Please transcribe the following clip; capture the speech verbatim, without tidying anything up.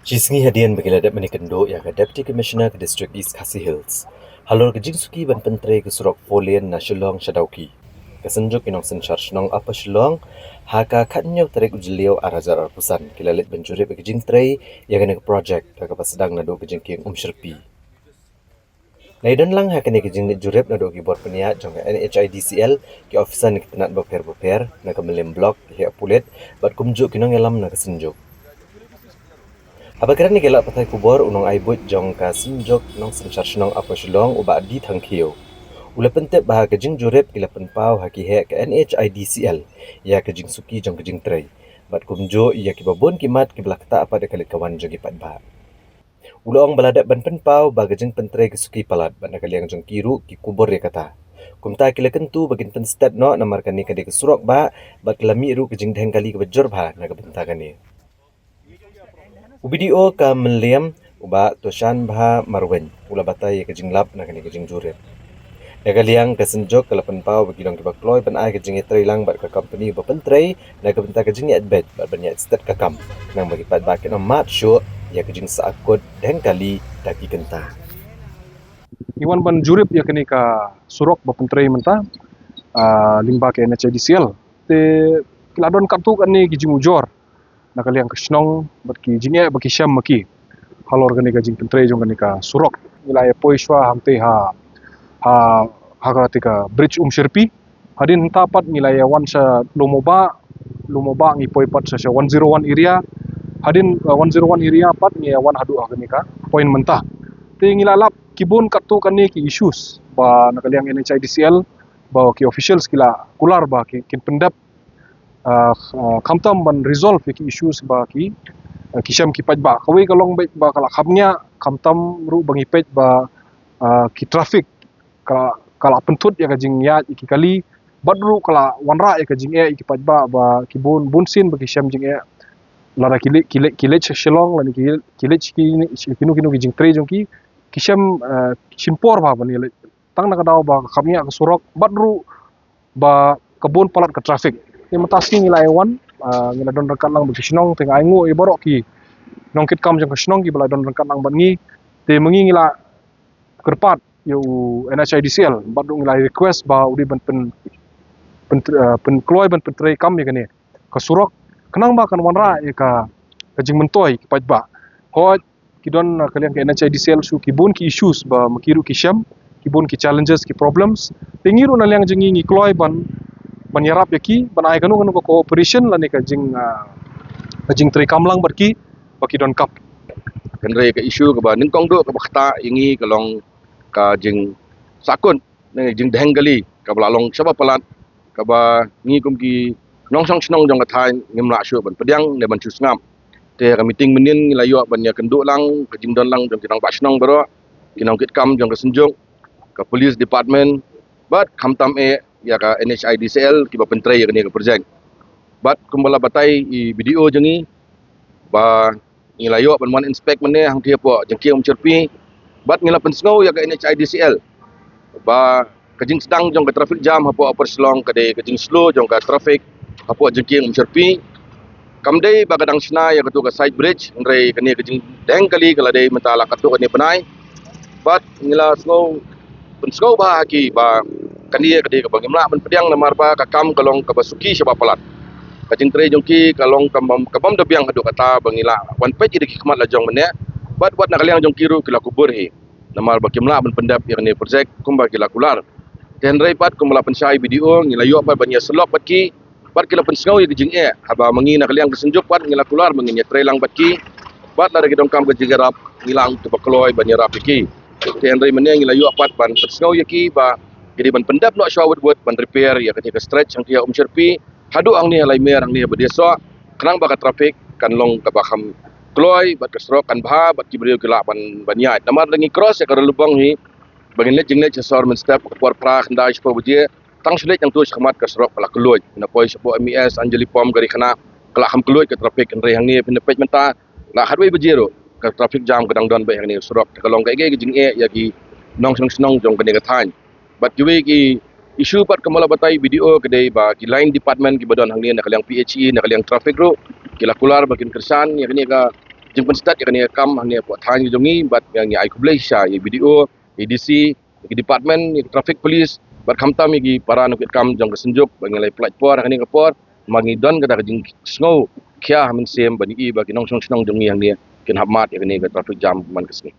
Shi sngi hadien ba ki la dep ban ïakynduh ïa ka Deputy Commissioner ka District East Khasi Hills halor ka jingsuki ban pyntrei ka surok four lane na Shillong sha Dawki, ka Synjuk ki Nongsynshar Shnong Upper Shillong ha ka khathynñiew tarik u Jylliew ar hajar arphew san ki la leit ban jurip ïa ka jingtrei ïa kane ka projek, ka kaba sdang naduh ka jingkieng Umshyrpi. Nai don lang ha kane ka jingleit jurip naduh ki bor pynïaid jong ka N H I D C L, ki officer na ki tnat bapher bapher, na ka Mylliem Block, ki heh pulit bad kumjuh ki nongïalam na ka Synjuk. Haba kren ïa ki lad pathai khubor, u nongai buit jong ka Synjuk Nongsynshar Shnong Upper Shillong, u Bah D Thangkhiew, u la pyntip ba ha ka jingjurip ki la pynpaw ha ki heh ka N H I D C L ïa ka jingsuki jong ka jingtrei bad kumjuh ïa kiba bun ki mat kiba la ktah pat ïa ka leit ka wan jong ki paidbah. U la ong ba la dep ban pynpaw ba ka jingpyntrei ka suki palat bad na ka liang jong ki ruh ki kubur ïa kata. Kumta ki la kyntu ba kin pynstet noh namar kane ka dei ka surok bah bad ka la mih ruh ka jingdheng kali kaba jur bha na ka bynta kane. U B D O ka Mylliem, u Bah Toshan Bha Marwein, u la batai ïa ka jinglap na kane ka jingjurip. Na ka liang ka Synjuk ka la pynpaw ba ki long kiba kloi ban ai ka jingïatreilang bad ka kompani ba pyntrei na ka bynta ka jingïaid beit bad ban ïaid stet ka kam, khnang ba ki paidbah kin ym mad shuh ïa ka jingsahkut dheng kali da ki kynta. Ngi wan ban jurip ïa kane ka surok ba pyntrei mynta, ah, lyngba ka N H I D C L. Te ki la don katto katne ki jingujor na ka liang ka shnong bad ki jingeh ba ki shem ma ki halor kane ka jingpyntrei jong kane ka surok. Ngi la ïa poi shuwa hangtei ha, ha, ha kata ka bridge Umshyrpi. Hadien hangta pat ngi la ïa wan sha Lum U Bah, Lum U Bah ngi poi pat sha, sha one zero one area. Hadien, uh, one zero one area pat ngi ïa wan haduh ha kane ka point mynta. Te ngi la lap ki bun katto katne ki issues ba na ka liang N H I D C L ba ki officials ki la kular ba ki, kin pyndep, ah, ah, khamtam ban resolve ïa ki issues ba ki, ah, ki shem ki paidbah. Kawei ka long beit ba ka la khapngiah, khamtam ruh ba ngi peit ba, ah, ki traffic ka la, ka la pynthut ïa ka jingïaid ïa ki kali, bad ruh ka la wanrah ïa ka jingeh ïa ki paidbah ba ki bun, bun sien ba ki shem jingeh. Lada ki leit, ki leit, ki leit sha Shillong, lane ki, ki leit sha ki, kino kino ki jingtrei jong ki, ki shem, ah, shim por bha ban ïaleit. Tang na ka daw ba ka khapngiah ka surok, bad ruh ba ka bun palat ka traffic. Te mynta sngi ngi la ïa wan, ah, ngi la don ryngkat lang bad ki shnong, te nga ainguh ïa baroh ki nongkitkam jong ka shnong kiba la don ryngkat lang bad ngi. Te ma ngi ngi la kyrpad ïa u N H I D C L bad ngi la request ba u dei ban pyn, pyn, ah, pynkloi ban pyntrei kam ïa kane ka surok, khnang ba kan wanrah ïa ka, ka jingmyntoi ki paidbah. Hooid, ki don, ah, ka liang ka N H I D C L shu ki bun ki issues ba ma ki ruh ki shem, ki bun ki challenges, ki problems. Te ngi ruh na liang jong ngi ngi kloi ban, ban ïarap ïa ki, ban ai kano kano ka cooperation lane ka jing, ah, ka jingtrei kam lang bad ki ba ki donkam. Hynrei ka issue kaba nyngkong duh kaba ktah ïa ngi ka long ka jingsahkut ne jingdheng kali kaba la long shaba palat, kaba ngi kum ki nongshong shnong jong ka thaiñ ngim lah shuh ban pdiang ne ban shu sngap. Te ha ka meeting mynnin ngi la ïoh ban ïakynduh lang ka jingdon lang jong ki nongbah shnong baroh, ki nongkitkam jong ka Synjuk, ka police department, bad khamtam eh ïa ka N H I D C L kiba pyntrei ïa kane ka project. Bad kumba la batai i B D O jong ngi ba ngi la ïoh ban wan inspect mynne hangtei hapoh jingkieng Umshyrpi. Bad ngi la pynsngew ïa ka N H I D C L ba ka jingsdang jong ka traffic jam hapoh Upper Shillong ka dei ka jingslow jong ka traffic hapoh jingkieng Umshyrpi. Kam dei ba ka dang shna ïa katu ka side bridge, hynrei kane ka jingdheng kali ka la dei mynta la katto katne bnai. Bad ngi la sngew, pynsngew bha ha ki ba kane ka dei kaba ngim lah ban pdiang namar ba ka kam ka long kaba suki shaba palat. Ka jingtrei jong ki ka long kaba, kaba ym da biang haduh katta ba ngi lah wan peit ïa ki khmat la jong mynne. Bad wat na ka liang jong ki ruh ki la kubur hi namar ba kim lah ban pyndep ïa kane project kumba ki la kular. Te hynrei pat kumba la pynshai B D O ngi la ïoh pat ban ïasyllok bad ki, bad ki la pynsngew ïa ka jingeh. Haba ma ngi na ka liang ka Synjuk pat ngi la kular ba ngin ïatrei lang bad ki. Bad lada ki donkam ka jingïarap ngi lah ong kiba kloi ban ïarap ïa ki. Te hynrei mynne ngi la ïoh pat ban pynsngew ïa ki ba ki dei ban pyndep noh shuwa wut wut ban repair ïa kane ka stretch hangtei ha Umshyrpi haduh hangne ha Laimer hangne ha Badiasoh, khnang ba ka traffic kan long kaba kham kloi bad ka surok kan bha bad ki briew ki lah ban, ban ïaid. Namar lada ngi cross ïa ka Ri Lubong hi ba ngin leit jingleit sha sor mynstep ka por phra khyndai shiphew baje, tang shu leit nangtu shakhmat ka surok ka la kylluid. Ngin ïa poi shapoh M E S Anjali Pom, ka ri khynnah, ka la kham kylluid ka traffic, hynrei hangne phin ïa peit mynta la khatwei baje ruh ka traffic jam ka dang don beit hangne ka surok. Te ka long kaei kaei ka jingeh ïa ki nongshong shnong jong kane ka thaiñ. Bad kiwei ki issue pat kumba la batai B D O ka dei ba ki line department kiba don hangne na ka liang P H E, na ka liang traffic ruh ki la kular ba kin kyrshan ïa kane ka jingpynstad ïa kane ka kam hangne hapoh thaiñ jong ngi, bad ngi ai khublei sha ïa B D O, ïa D C, ïa ki department, ïa ki traffic police, bad khamtam ïa ki para nongkitkam jong ka Synjuk, ba ngi la pynlait por ha kane ka por, ba ngi don kata ka jingsngew khia ha mynsiem ba ngi i ba ki nongshong shnong jong ngi hangne kin hap mad ïa kane ka traffic jam man ka sngi.